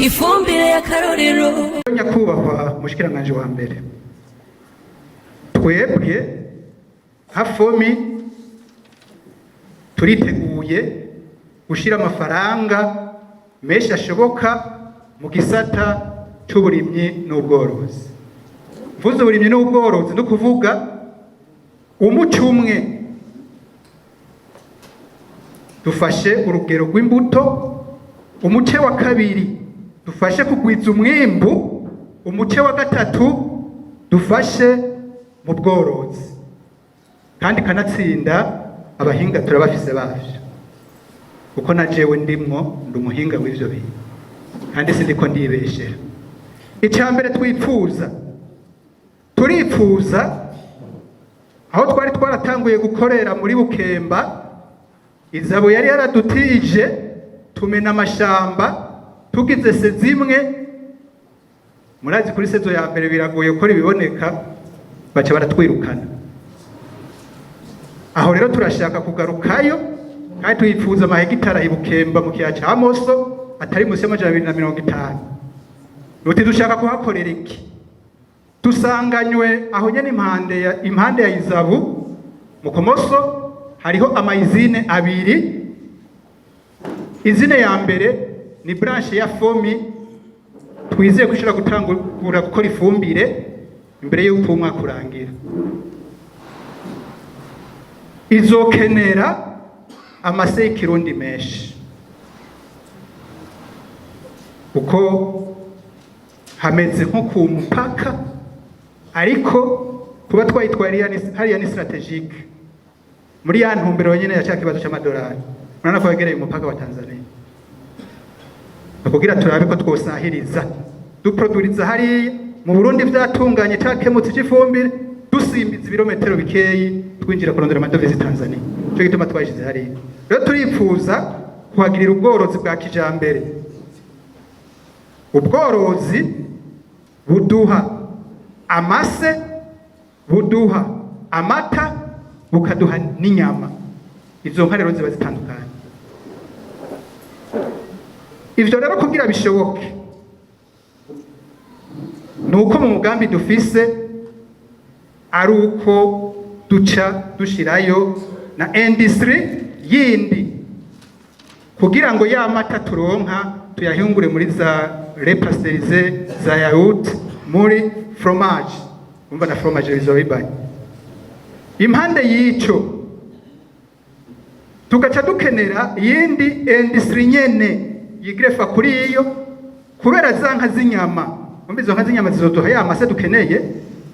Ifumbire y'akarorero. Nyakubahwa mushikiranganje wa mbere, twebwe nka FOMI turiteguye gushira amafaranga menshi ashoboka mu gisata c'uburimyi n'ubworozi. Mvuze uburimyi n'ubworozi, no kuvuga umuco umwe. Dufashe urugero rw'imbuto, umuce wa kabiri dufashe kugwiza umwimbu, umuce wa gatatu dufashe mu bworozi. Kandi kanatsinda abahinga turabafise bavyo, kuko na jewe ndimwo, ndi umuhinga w'ivyo bintu kandi sindiko ndibeshera. Icya mbere twipfuza, turipfuza aho twari twaratanguye gukorera muri Bukemba, ISABU yari yaradutije, tumena amashamba, tugize saison imwe. Murazi, kuri saison ya mbere biragoye gukora ibiboneka, baca baratwirukana. Aho rero turashaka kugarukayo, kandi tuyifuza amahegitara i Bukemba mu kiyaya ca Moso atari munsi y'250. Nuti dushaka kuhakorera iki? Dusanganywe aho nyene impande ya ISABU mu Kumoso hariho ama usines abiri. Usine ya mbere ni branche ya FOMI, twizeye ko ishobora gutangura gukora ifumbire imbere y'uko umwaka urangira. Izokenera amase y'ikirundi menshi, kuko hameze nko ku mupaka, ariko kuba twayitwaye hariya ni stratégique muri ya ntumbero nyene ya ca kibazo c'amadolari. Urabona ko yegereye umupaka wa Tanzania, kugira turabe ko twosahiriza duproduriza hariya mu Burundi vyatunganye, cakemutse c'ifumbire, dusimbiza ibirometero bikeyi twinjira kurondera ama devises Tanzania. Ico gituma twayishize hariya. Rero turipfuza kuhagirira ubworozi bwa kijambere, ubworozi buduha amase, buduha amata, bukaduha n'inyama. Izo nka rero ziba zitandukanye. Ivyo rero kugira bishoboke ni uko mu mugambi dufise ari uko duca dushirayo na industrie yindi, kugira ngo ya mata turonka tuyahingure muri za lait pasteurisé, za yaourt, muri fromage. Umva, na fromage bizoba bibaye impande y'ico. Tugaca dukenera iyindi industrie nyene yigreffa kuri iyo, kubera za nka z'inyama. Umva, izo nka z'inyama zizoduha ya mase dukeneye,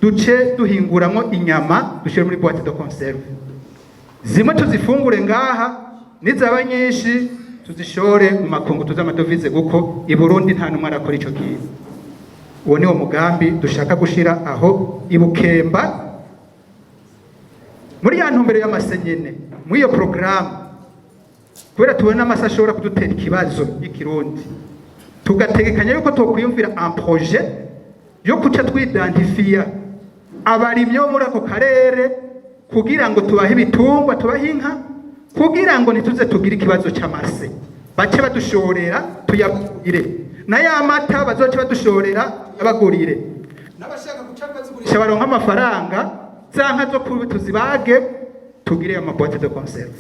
duce duhinguramwo inyama, dushire muri boîte de conserve. Zimwe tuzifungure ngaha, nizaba nyinshi tuzishore mu makungu, tuze ama devises, kuko i Burundi nta numwe arakora ico kintu. Uwo ni wo mugambi dushaka gushira aho i Bukemba muri ya ntumbero y'amase nyene, muri iyo porogaramu, kubera tubona amase ashobora kudutera ikibazo y'ikirundi, tugategekanya yuko twokwiyumvira un projet yo kuca twidantifiya abarimyi bo muri ako karere, kugira ngo tubahe ibitungwa, tubahe inka, kugira ngo ntituze tugire ikibazo c'amase. Bace badushorera tuyagurire, na ya mata bazoce badushorera abagurire, n'abashaka guca bazigurisha baronka amafaranga. Za nka zo kubi tuzibage, tugire ama boîtes de conserve.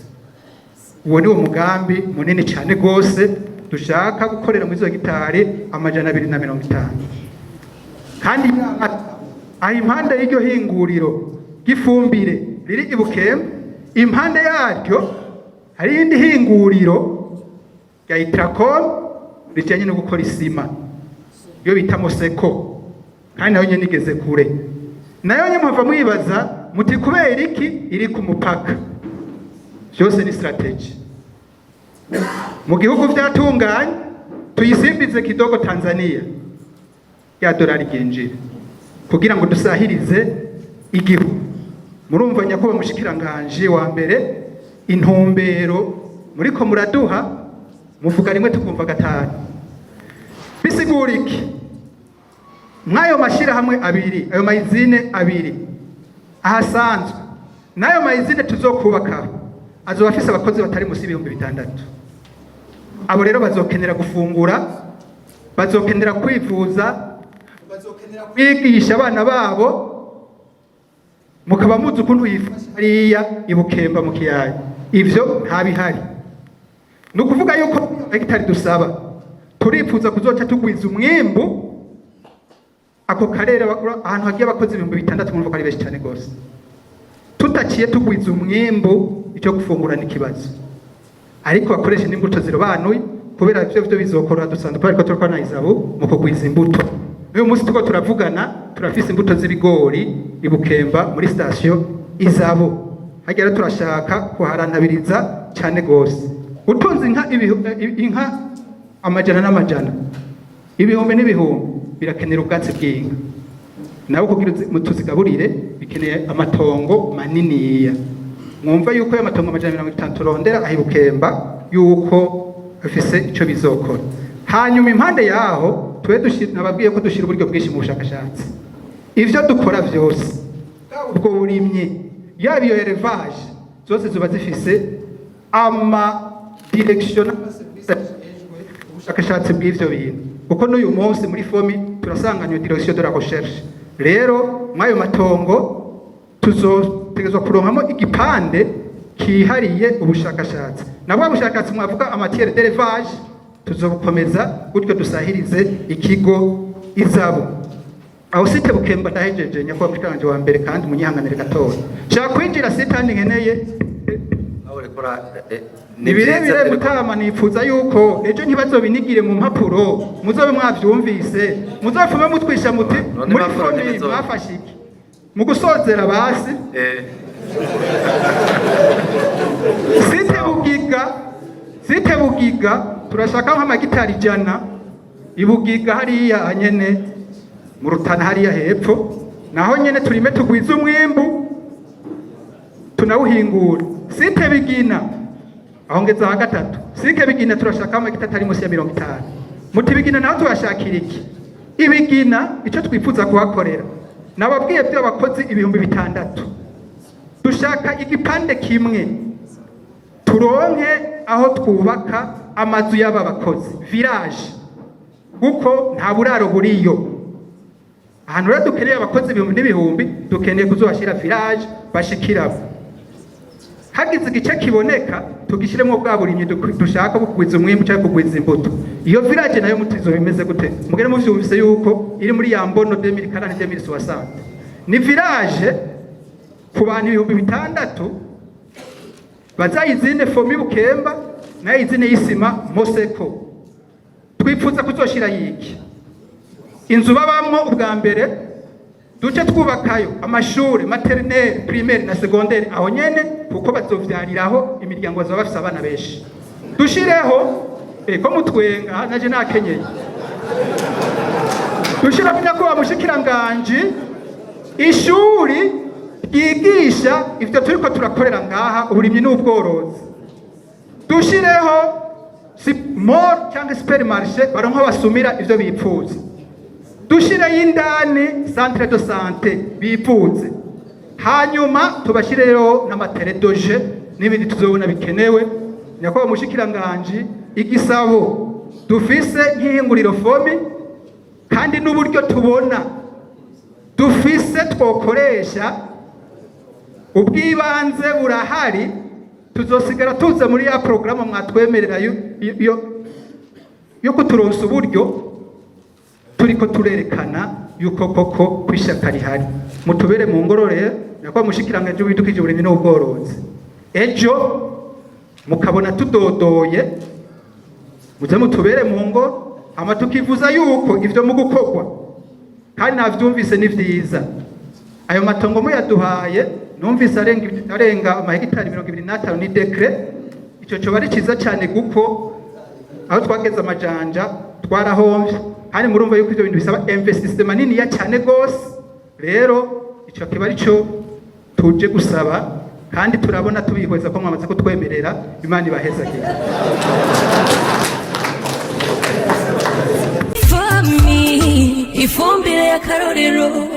Uwo ni wo mugambi munini cyane rwose dushaka gukorera muri izo hegitari 250. Kandi aho impande y'iryo hinguriro ry'ifumbire riri i Bukemba, impande yaryo hari irindi hinguriro rya Itracom rijanye no gukora isima, iyo bita Moseko, kandi nayo nyene igeze kure. Nayo nyene muhava mwibaza muti kubera iki iri ku mupaka? Vyose ni stratégie. Mu gihugu vyatunganye, tuyisimbize kidogo Tanzania, ya dolari ryinjira, kugira ngo dusahirize igihugu. Murumva, nyakubahwa mushikiranganje wa mbere, intumbero muriko muraduha, muvuga rimwe tukumva gatanu. Bisigura iki? Mw'ayo mashirahamwe abiri, ayo ma usines abiri ahasanzwe n'ayo ma usines tuzokubaka, azoba afise abakozi batari musi y'6,000. Abo rero bazokenera gufungura. Bazokenera kwivuza, bazokenera kwigisha abana babo. Mukaba muzi ukuntu yifashe hariya i Bukemba mu kiyaya, ivyo ntabihari. Ni ukuvuga yuko hegitari dusaba, turifuza kuzoca tugwiza umwimbu ako karere. Ahantu hagiye abakozi 6000, mwumva ko ari benshi cyane rwose. Tutaciye tugwiza umwimbu, icyo gufungura n'ikibazo. Ariko bakoresha n'imbuto zirobanuye, kubera ivyo vyo bizokora. Dusanzwe kubera ko turiko na ISABU mu kugwiza imbuto. Uyu munsi turiko turavugana, turafise imbuto z'ibigori i Bukemba muri station ISABU. Harya rero turashaka kuharantabiriza cyane gose. Utunze inka inka amajana n'amajana, ibihumbi n'ibihumbi, birakenera ubwatsi bw'inka. Nawe kugira tuzigaburire bikeneye amatongo maniniya. Mwumva yuko ayo matongo 150 turondera aho i Bukemba yuko afise ico bizokora. Hanyuma impande yaho, twe nababwiye ko dushira uburyo bwinshi mu bushakashatsi. Ivyo dukora vyose, ubwo burimyi, yaba iyo élevage, zose ziba zifise ama direction n'amaserivisi ajejwe ubushakashatsi bw'ivyo bintu, kuko n'uyu munsi muri FOMI turasanganywe direction de la recherche. Rero mw'ayo matongo tuzotegerezwa kuronkamo igipande kihariye ubushakashatsi. Nabwo bushakashatsi mwavuga en matière d'élevage tuzobukomeza, gutyo dusahirize ikigo ISABU. Aho site Bukemba ndahejeje, nyakubahwa mushikiranganje wa mbere, kandi munyihanganire gatoya. Nshaka kwinjira site handi nkeneye. Aho uriko Ni birebire mutama. Nifuza yuko ejo ntibazobinigire mu mpapuro, muzobe mwavyumvise, muzopfume mutwisha muti None muri impapuro FOMI mwafashe iki. Mu gusozera basi, site Bugiga, site Bugiga turashaka nk'amagitari 100 i Bugiga hariya nyene mu Rutana hariya hepfo. Naho nyene turime, tugwize umwimbu, tunawuhingura. Site Bigina, aho ngeze aha gatatu, site Bigina turashaka amagita atari munsi ya 50. Muti Bigina naho tubashakira iki? Ibigina icyo twifuza kuhakorera, nababwiye by'abakozi 6000. Dushaka igipande kimwe turonke aho twubaka amazu y'aba bakozi, village, kuko nta buraro buriyo. Ahantu rero dukeneye abakozi ibihumbi n'ibihumbi, dukeneye kuzobashira village bashikiramo. Hagize igice kiboneka, tugishyiremo bwa burimyi dushaka kugwiza umwimbu cyangwa kugwiza imbuto. Iyo village nayo mutizo bimeze gute? Mugere muvyumvise yuko iri muri ya mbono 2040 2060. Ni village ku bantu 6000 bazayizine FOMI Bukemba nayo izine y'isima Moseko. Twifuza kuzoshira yiki inzu babamwo ubwa mbere, duce twubakayo amashuri maternelle, primaire na secondaire aho nyene, kuko bazovyariraho imiryango, bazaba bafise abana benshi. Dushireho ko mutwenga, naje nakenyeye. Dushireho, nyakubahwa mushikiranganji, ishuri ryigisha ivyo turiko turakorera ngaha, uburimyi n'ubworozi. Dushireho mall cyangwa supermarché, baronka basumira ivyo bipfuza. Dushireyo indani centre de santé bivuze, hanyuma tubashireyo n'ama terrains de jeu n'ibindi tuzobona bikenewe. Nyakubahwa mushikiranganji, igisabo dufise nk'ihinguriro FOMI, kandi n'uburyo tubona dufise twokoresha ubw'ibanze burahari, tuzosigara tuza muri ya porogaramu mwatwemerera yo kuturonsa uburyo. Turiko turerekana yuko koko kw'ishyaka rihari. Mutubere mu ngorore, nyakubahwa mushikiranganji w'ibidukikije, uburimyi n'ubworozi. Ejo mukabona tudodoye, muze mutubere mu ngo, hama tukivuza yuko ivyo mu gukorwa. Kandi navyumvise, ni vyiza ayo matongo muyaduhaye. Numvise arenga amahegitari 25, ni décret. Ico coba ari ciza cane, kuko aho twageze amajanja twarahomvye, kandi murumva yuko ivyo bintu bisaba investissement maniniya cyane gose. Rero ico kiba arico tuje gusaba, kandi turabona tubihweza ko mwamaze kutwemerera. Imana ibahezagire. Famille, ifumbire y'akarorero.